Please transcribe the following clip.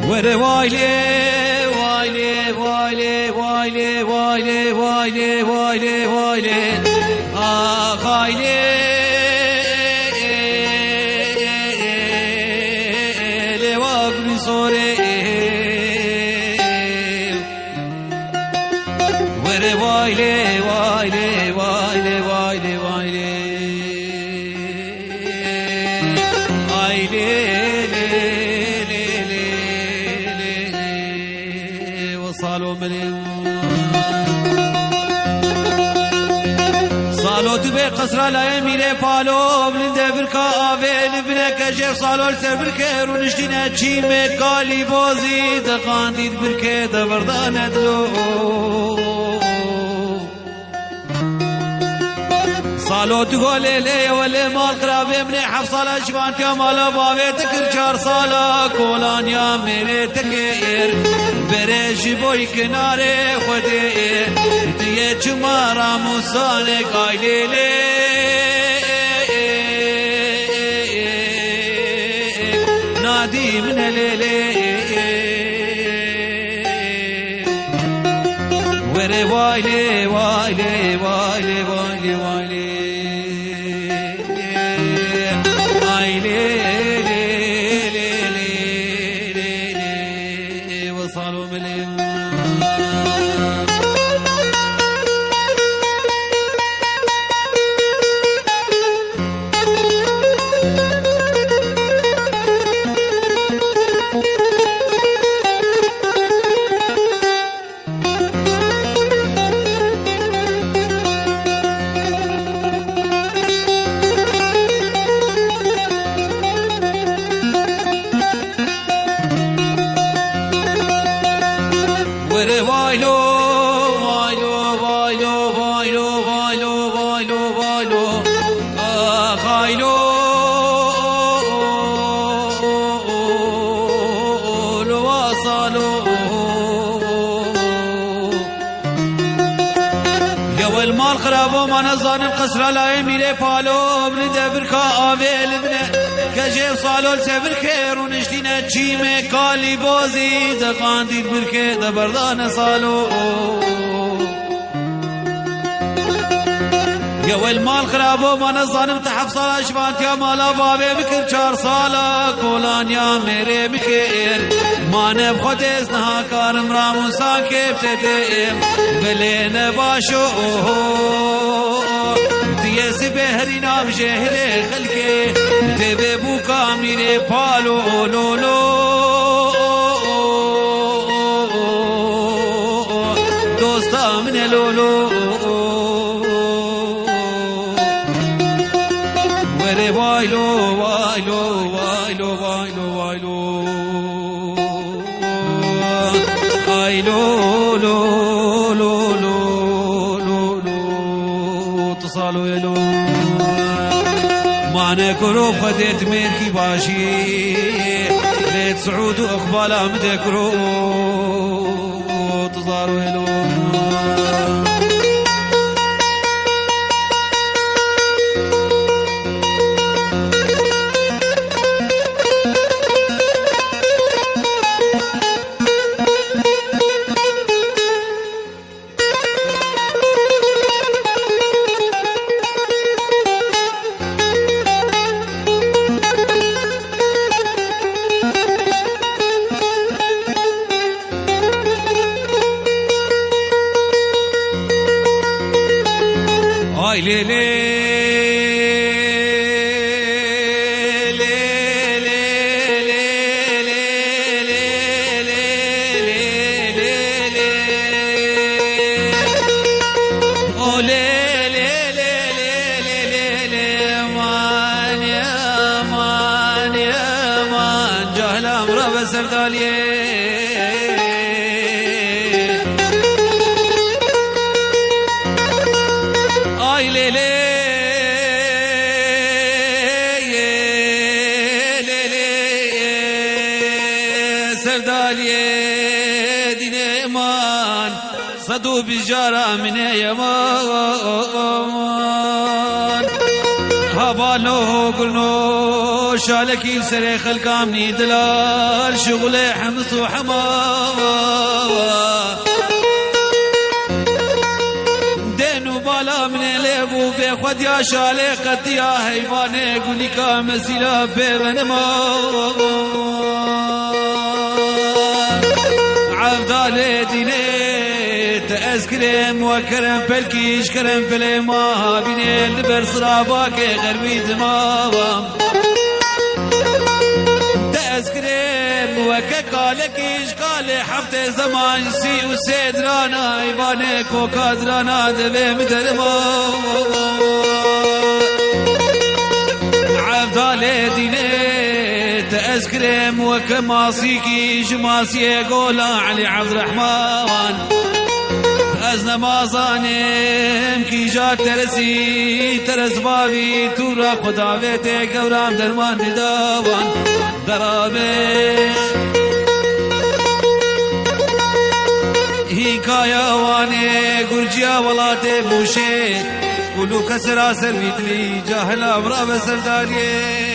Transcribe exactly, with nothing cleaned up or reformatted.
Were vay lê, vay lê, vay lê, vay lê, vay lê, vay lê, vay lê, vay lê. Ax ay lê, lê wa gulî sorê. Were vay lê, vay lê, vay lê, vay lê, vay lê. Ay lê, lê, lê, lê, lê, lê. Ve salo milê. Salo tu bê qesra layê mîrê palo, bilinde birka avê, li bine kejê salo li ser birkê rûniştîne çîmê kalî bozî, de qandî di birkê de berdane dilo. Salo tu go lê lê ye welê mal xirabê min ê heft sala şivantiya mala bavê te kir çar sala kolanya mêrê te kir. Berê ji boy kinarê Xwedê tu yê çima ramûsanek ay lê lê. Nadî min e lê lê. Were vay lê, vay lê, vay lê, vay lê, vay lê. Ay lê, lê, lê, lê, lê, lê. Ve salo milê. Were vay lo, vay lo, vay lo, vay lo, vay lo, vay lo, vay lo. Ax ay lo, lo wa salo. Yewel mal xirabo ma nezanin qesra layê mîrê palo, min de birka avê li bine. Kejê salo li ser birkê rûniştîne çîmê kalî bozî, de qandî birkê de berdane salo. Yewel mal xirabo ma nezanim te heft sala şivantiya mala bavê bikir çar sala kolanya mêrê bikir. Mane bi xwe dêst niha karim ramûsa kêf te tê. Belê ne baş o. Tu yê sibê herî nav jê hilê xelkê. Tê bê bûka mîrê palo lo lo. Dosta min e lo lo. Were vay lo, vay lo, vay lo, vay lo, vay lo. Ay lo, lo, lo, lo, lo, lo. Tu salo ye lo. Mane kuro xwedê tu mêrkî başî. Lê tu siûd û iqbala min de kuro. Tizar wêlo. Ay lê lê, lê lê, lê lê, lê lê, lê lê, lê lê, lê lê. O lê lê, lê lê, lê lê, lê lê, man, man, man. Cahlam ra be Serdaliyê. Ay lê lê, lê lê, Serdaliyê dîne man. Sed û bîst cara min e yeman. Vano gurno şalekî serê xelka min î dilal şixulê hemis û hema. Dên û bala min ê lê bû bê xwediya şalê qetiya heyvanê gulîka mesîla pê venima. Evdalê dînê te ez kirêm we kerem pelkî ji kerem pelê ma havînê li ber siravakê xermî dimavam. Te ez kirêm we ke kalekî ji kalê heftê zeman sî û sê dirana eyvanê koka dirana devê mi derima. Evdalê dînê te ez kirêm weke masîkî ji masiyê gola Elî Evdirehman. Ez nemazanim kîja teresî teres bavî tûra xwe davêtê gewram derman didawan. Derabe hîkaya Wanê gurciya welatê Mûşê. Kulû kesera ser vî dilî cahila vira ve serdariyê.